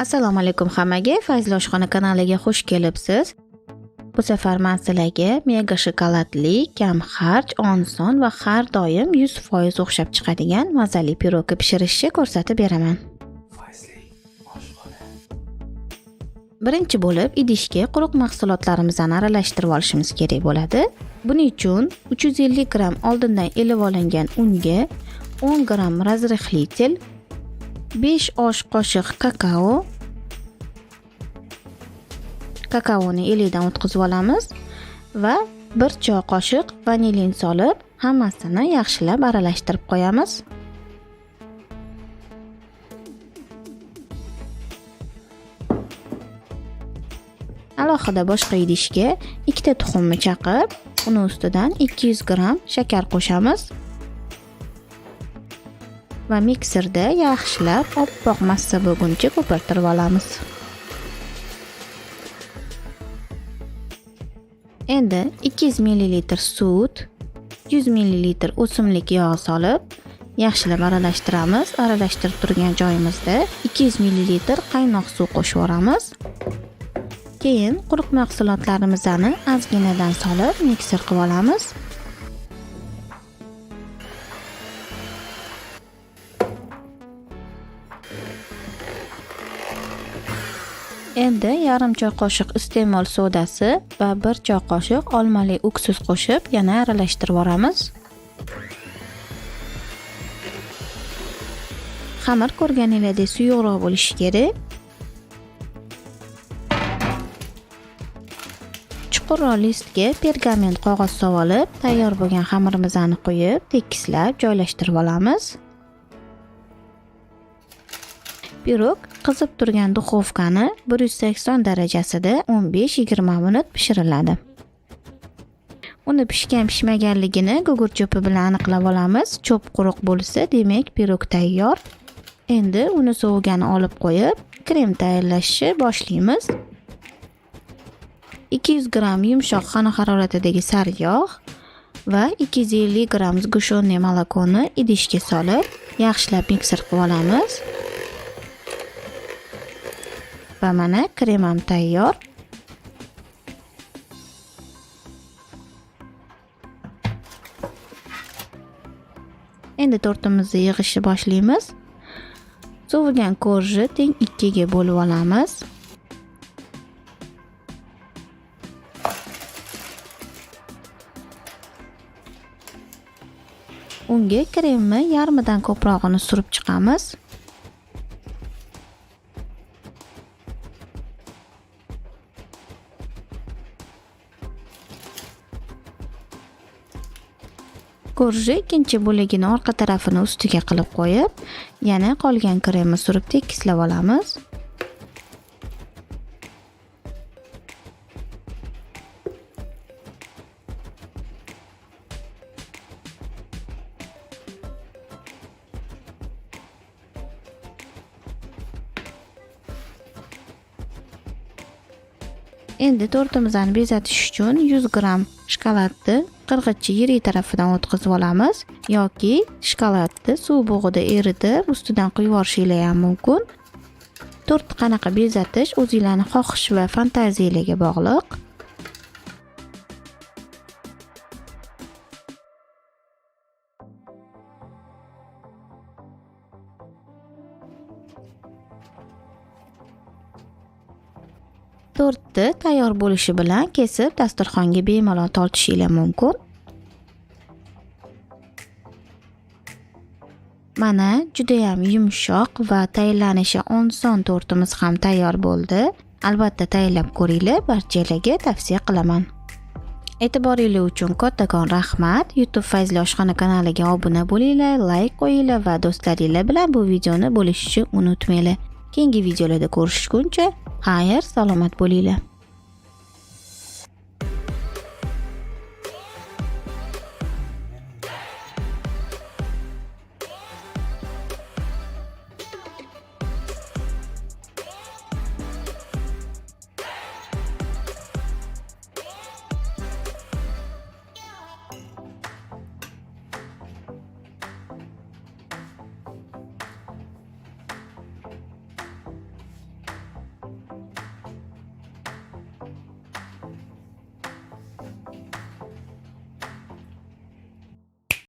Assalomu alaykum hammaga, Fayzli oshxona kanaliga xush kelibsiz. Bu safar men sizlarga mega shokoladli, kam xarj, oson va har doim 100% o'xshab chiqadigan mazali pirogni pishirishni ko'rsatib beraman. Fayzli oshxona. Birinchi bo'lib idishga quruq mahsulotlarimizni aralashtirib olishimiz kerak bo'ladi. Buning uchun 350 gramm oldindan elib olingan unga 10 gramm разрыхлитель, 5 osh qoshiq kakao, kakaoni elakdan o'tkazib olamiz va 1 choy qoshiq vanilin solib, hammasini yaxshilab aralashtirib qo'yamiz. Alohida boshqa idishga 2 ta tuxumni chaqib, uni ustidan 200 gramm shakar qo'shamiz va mikserda yaxshilab oppoq massa bo'lguncha ko'pirtirib olamiz. Endi 200 millilitr sut, 100 millilitr o'simlik yog'i solib, yaxshilab aralashtiramiz. Aralashtirib turgan joyimizda 200 millilitr qaynoq suv qo'shib yuboramiz. Keyin quruq mahsulotlarimizni ozginadan solib mikser qilib olamiz. Endi yarim choy qoshiq iste'mol sodasi va 1 choy qoshiq olmali uksus qo'shib yana aralashtirib yuboramiz. Xamir ko'rganingizdek suyuqroq bo'lishi kerak. Chuqurroq listga pergament qog'oz solib, tayyor bo'lgan xamirimizni qo'yib, tekislab joylashtirib olamiz. Pirog qizib turgan duxovkani 180 darajasida 15-20 minut pishiriladi. Uni pishgan pishmaganligini gugurt cho'pi bilan aniqlab olamiz. Cho'p quruq bo'lsa, demak pirog tayyor. Endi uni sovugani olib qo'yib, krem tayyorlashni boshlaymiz. 200 gramm yumshoq xona haroratidagi sariyog' va 250 gramm сгущенное молокoni idishga solib, yaxshilab mikser qilib olamiz. Va mana kremam tayyor. Endi tortimizni yig'ishni boshlaymiz. Sovigan korji teng 2 ga bo'lib olamiz. Unga kremni yarmidan ko'prog'ini surib chiqamiz. Korji ikkinchi bo'lagini orqa tarafini ustiga qilib qo'yib, yana qolgan kremni surib tekislab olamiz. Endi tortimizni bezatish uchun 100 gramm shokoladni qirg'ichchi yirik tarafidan o'tkazib olamiz yoki shokoladni suv bug'ida eritib ustidan quyib yuborishingiz ham mumkin. Tortni qanaqa bezatish o'zingizlarning xohish va fantaziyangizga bog'liq. Tortni tayyor bo'lishi bilan kesib dasturxonga bemalol tortishingiz mumkin. Mana juda ham yumshoq va tayyorlanishi oson tortimiz ham tayyor bo'ldi. Albatta tayyorlab ko'ringlar, barchalarga tavsiya qilaman. E'tiboringiz uchun kattakon rahmat. YouTube Fayzli oshxona kanaliga obuna bo'linglar, like qo'yinglar va do'stlaringiz bilan bu videoni bo'lishishni unutmanglar. Keyingi videolarda ko'rishguncha xayr, salomat bo'linglar.